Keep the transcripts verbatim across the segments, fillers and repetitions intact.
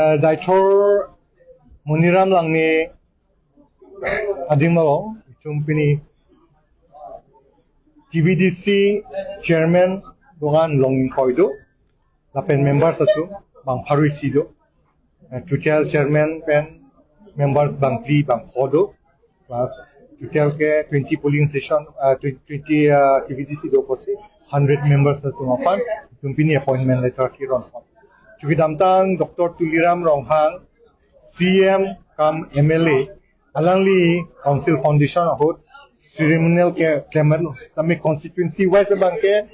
Eh, Daithor Moniram Langne adim along, itum pini T V D C chairman doan long ingkoi do, lapen members atum bang pharo isi do. Eh, total chairman pen members bang phli bang pho do. Plus total ke twenty polling station, uh, twenty, twenty, uh, T V D C do pusi hundred members atum aphan itum pini appointment letter keron pon. Chukidamtang Doctor Tuliram Ronghang, C M cum M L A, alangli council foundation ahut ceremonial ke klemer lo. Sami constituency wise abang ke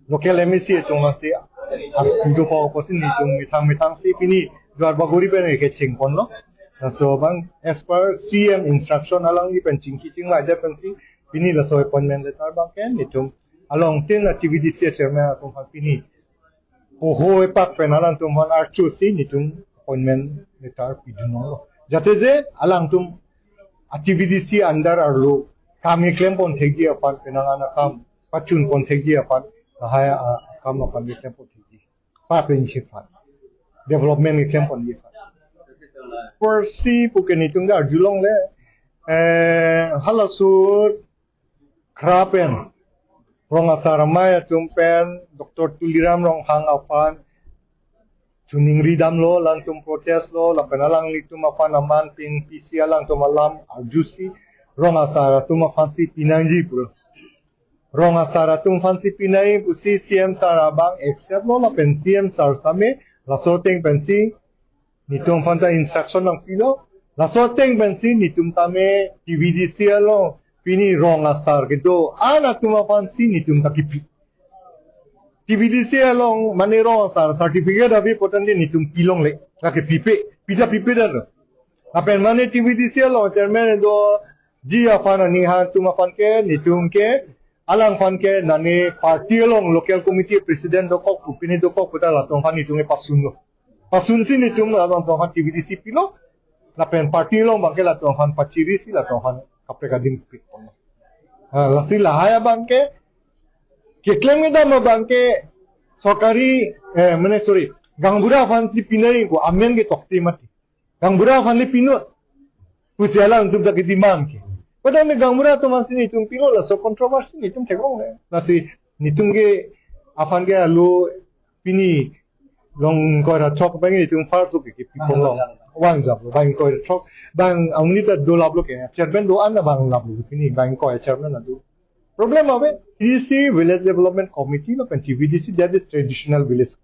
local M A C atum masi, ah, itum po pusi nelitum methang methang si pini Duarbagori pen kecheng ponlo. Laso abang as per C M instruction alangli pen chingki chingvai det pensi pini laso appointment letter abang ke nelitum along tin T V D C chairman atum aphan pini poho epak pen alangtum aphan arju si nelitum appointment letter pidun longlo. Jate je alangtum T V D C under arlo kam keklem pon thekji aphan, penang an akam pachun pon thekji aphan, lahai akam aphan keklem pon thekji, pa pensi aphan, development keklem ponji aphan. Pusi puke nelitum arjulongle, eh, halaso akhra pen rong asar amei atum pen Doctor Tuliram Ronghang aphan chuningri damlo, alangtum protest lo, lapen alanglitum aphan aman pin pisi alangtum alam arjusi rong asar atum aphansi pinangji pulo. Rong asar atum aphansi pinangji pusi C M sir abang accept lo, lapen C M sir tame laso ateng pensi nelitum aphan ta instruction nangpilo. Laso ateng pensi nelitum tame T V D C along pini rong asar kedo-an atum aphansi nelitum ta kipi. T V D C along mane rong asar certificate ave putangte nelitum pilongle, lake pipe, pija pipe dan. Lapen mane T V D C along chairman doji aphan, aning atum aphan ke, nelitum ke, alangphan ke mane party along local committee president dokok pu, pine dokok puta latum aphan nelitum ke pasunlo. Pasunsi nelitum latum aphan T V D C pilo. Lapen party along abang ke latum aphan pachirisi latum aphan kaprek adim pi. Ah, lasi lahai abang ke keklem kedam abang ke sorkari, eh, mane, sorry, gaonbura aphansi pinangji pu amen ke tokte mati. Gaonbura aphanle pinon pusi alangtum ta kedemand ke. Padahal ne gaonbura atum aphansi nelitum pilo, laso controversy nelitum theklongle. Lasi nelitum ke aphan ke alo pini long ingkoi ra throk abang nelitum first lo ke, ke pipon long. Vang jap lo, bang ingkoi ra throk, bang amonit ta dolaplo ke, chairman do-an vanglaplo pini, bang ingkoi chairman ado. Problem ave, T V D C Village Development Committee lapen T V D C, that is traditional village.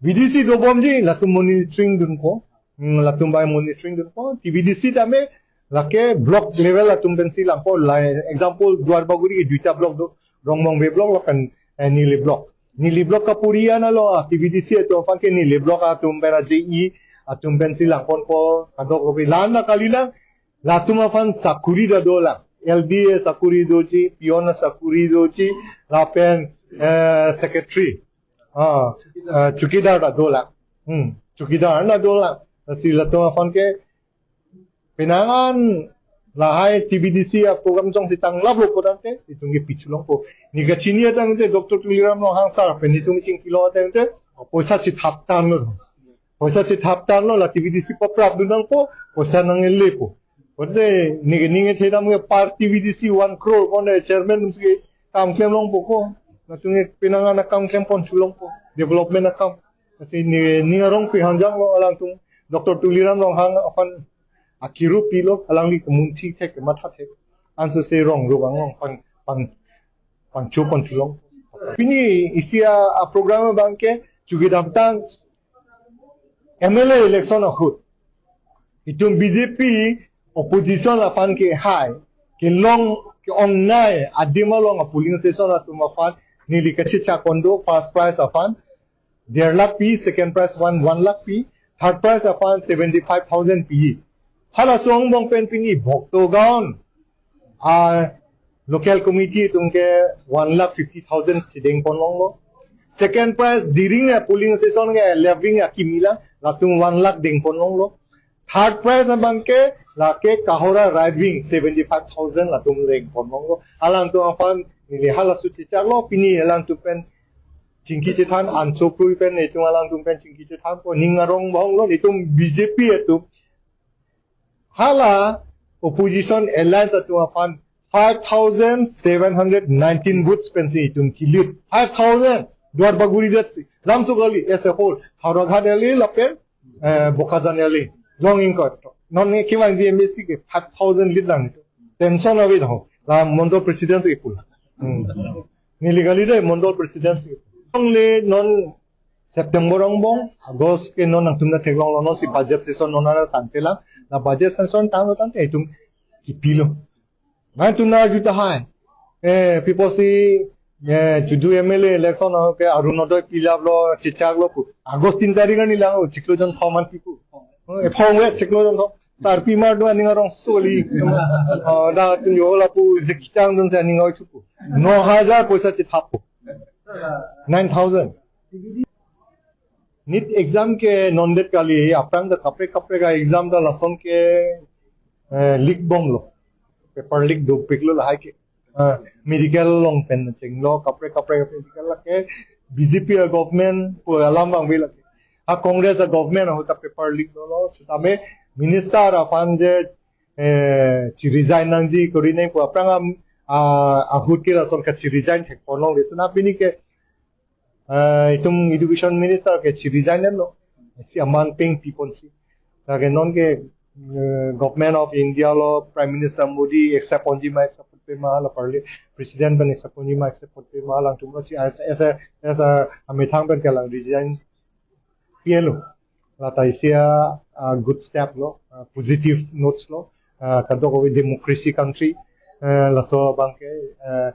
V D C dobomji, latum monitoring dunpo. Hmm, latum bang monitoring dunpo. T V D C tame lake block level atum pensi langpo. La, example, Duarbagori ke duita block do, Rongmongve block lapen, eh, Nile block. Nile block kapuri analo, ah, T V D C atum aphan ke Nile block atum pen, J E atum pensi langponpo, kadokave. La-an ta kalilang, latum aphan sakuri ta dolang. L D A sakuri doji, peon sakuri doji, lapen, eh, secretary, ah, eh, chowkidar ta dolang. Hmm, chowkidar ta dolang. Lasi latum aphan ke penang an lahai T V D C aprogram jongsi tanglaplo putangte, itum ke pichelongpo. Ne kachini atangte Doctor Tuliram Ronghang sir pen itum chingkilo atangte, poisa chithap tanglo. Poisa chithap tanglo, la T V D C paprap dun nangpo, poisa nanglepo. Pute ne, ne thedam ke per T V D C one crore pon, eh, chairman si kam klem longpo ko. Latum ke penang an akam klem pon chelongpo. Development akam. Lasi ne, ne arong pi hanjang lo alangtum. Doctor Tuliram Ronghang aphan akiru pilo, alangli kemunchi thek, kematha thek. Ansose rong ro bang long pang, pang, pangcho pon chelong. Pini isi a, aprogram abang ke chukidamtang M L A election ahut itum B J P opposition aphan ke hai kelong ke-ongnei adim along a polling station atum aphan neli kachechak pon do, first prize aphan der lakh pi, second prize aphan one lakh pi, third prize aphan seventy five thousand pi. Halaso angbong pen pini Bhaktogaon a local committee atum ke one lakh fifty thousand chedeng pon longlo. Second prize Diring a polling station ke Leving akimi la, latum one lakh deng pon longlo. Third prize abang ke lake Kahora Right Wing seventy five thousand latum deng pon longlo. Alangtum aphan neli halaso chechak lo, pini alangtum pen chingki chethan anso krui pen itum alangtum pen chingki chethanpo, ning arong bong lo itum B J P atum. Hala opposition alliance atum aphan five thousand seven hundred nineteen votes pensi itum ke-lead. Five thousand. Duar Bagori jatsi. Lamso kali as a whole. Howraghat L A lapen, eh, Bokajan L A. Long ingkoi. Non ne kevangji M A C ke five thousand lead lang itum. Tension ave ho. La mondol president si pula. Hmm. Neli kali dei mondol president si. Only non September angbong, August ke non nangtum ta theklonglo, non si budget session non ara tangte lang, la budget session tanglo tangte itum kipilo. Nangtum nangji tahai. Eh, people si, eh, chudu M L A election ke Arunodoi pilaplo, chechaklo pu. August tin tarik ani lang, chiklo jon thom an pipu. Eh, phong wet chiklo jon thom. Sarpi mar do aning arongso kali. Oh, dak atum yo lapu, je kechang dun si aning oi thupu. No hajar poisa chethappo. Nine thousand. NEET exam ke non det kali, aphrang ta kaprek kaprek a-exam ta lason ke, eh, leak bomlo. Paper leak dopiklo lahai ke. Ah, medical along pen chenglo, kaprek kaprek medical lake, B J P a-government pu alam abang ve lake. Ha Congress a-government ahut ta paper leak lolo, setame minister aphan je, eh, chi-resign nangji kori nangpo, aphrang am, ah, ahut ke lason kachi-resign thekponlongle, seta pini ke, eh, itum education minister ke chi-resign lo. Si aman peng piponsi. Lake non ke, eh, Government of India lo, Prime Minister Modi accept ponji ma accept ponpe ma, la parli President pen accept ponji ma accept ponpe ma, alangtum lo si as, as a, as a, amethang pen ke alang resign pielo. La ta isi a, ah, good step lo, ah, positive notes lo, ah, kadokave democracy country, eh, laso abang ke, eh,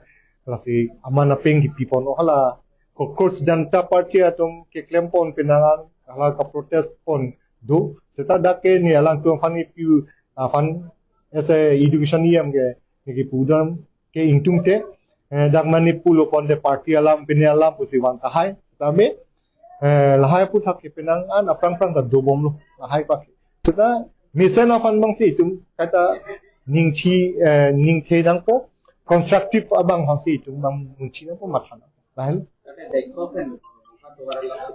lasi aman apeng kipiponlo, hala Cockroach Janta Party atum keklem pon penang an, hala ka-protest pon do, seta dak ke ne alangtum aphan ipu aphan as a education E M ke ne kipu dam ke ingtungte, eh, dak mane pulo ponte party alam pine alam pusi vang tahai. Setame, eh, lahai aphuthak ke penang an aphrang phrang ta dobomlo. Lahai pak. Seta mesen aphan abang si itum kaita ningthi, eh, ningthe nangpo, constructive abang aphan si itum abang munthi nangpo, matha nangpo. Lahai.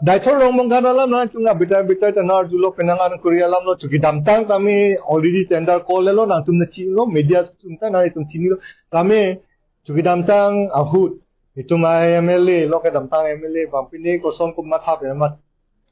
Deithor Rongbonghat alam nangtum abita abita ta nar julo penang an kori alam lo, chuki damtang tame already tender call lo, nangtum ta chinilo, media atum ta nangtum chinilo. Tame chuki damtang ahut itum a-M L A lo, kedamtang M L A abang pine koson komatha pen ma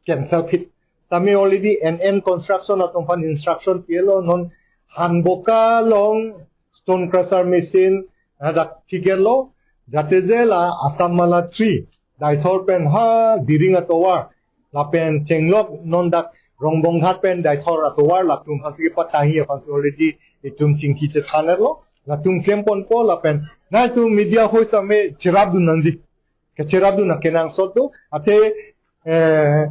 cancel phit. Tame already N N Construction atum aphan instruction pielo, non Hanboka along stone crusher machine, ah, dak thiketlo, jate je la Assam Mala three, Deithor pen ha Diring atovar, lapen chenglok non dak Rongbonghat pen Deithor atovar, latum aphan si kepatangji aphan si already itum chingki chethanlo, latum klem ponpo, lapen nangtum media hoi tame cherapdun nangji. Kecherapdun nang kenangsot do, ate, eh,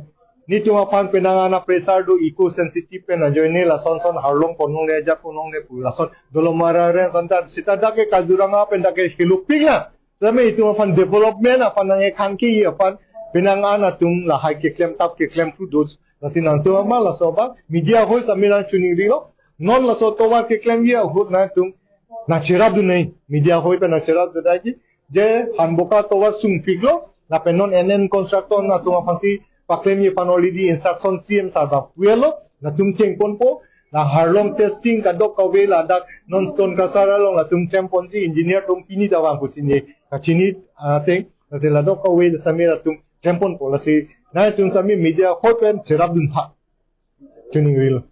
netum aphan penang an a-pressure do, eco sensitive pen ajoine lason son harlong ponlongle, ajat ponlongle pu lason Dolamara Range center, seta dak ke Kaziranga pen dak ke hiluk pik na. Tame itum aphan development aphan nang ekhang ke aphan penang an atum lahai keklem tap keklem thu dos. Lasi nangtum ama laso abang media hoi tame nang chuning rilo. Non laso tovar keklemji ahut nangtum nang cherapdun nang, media hoi pen nang cherapdun nangji. Je Hanboka tovar sungpiklo, lapen non N N Construction atum aphan si paklemji aphan already instruction C M sir abang puelo, latum cheng ponpo, la harlong testing kadokave ladak non stone crusher along latum klem ponsi engineer atum pini ta vang pusi ne kachini, ah, ateng, lasi la kadokave tame latum klem ponpo, lasi nangtum tame media hoi pen cherapdun tha. Chuning rilo.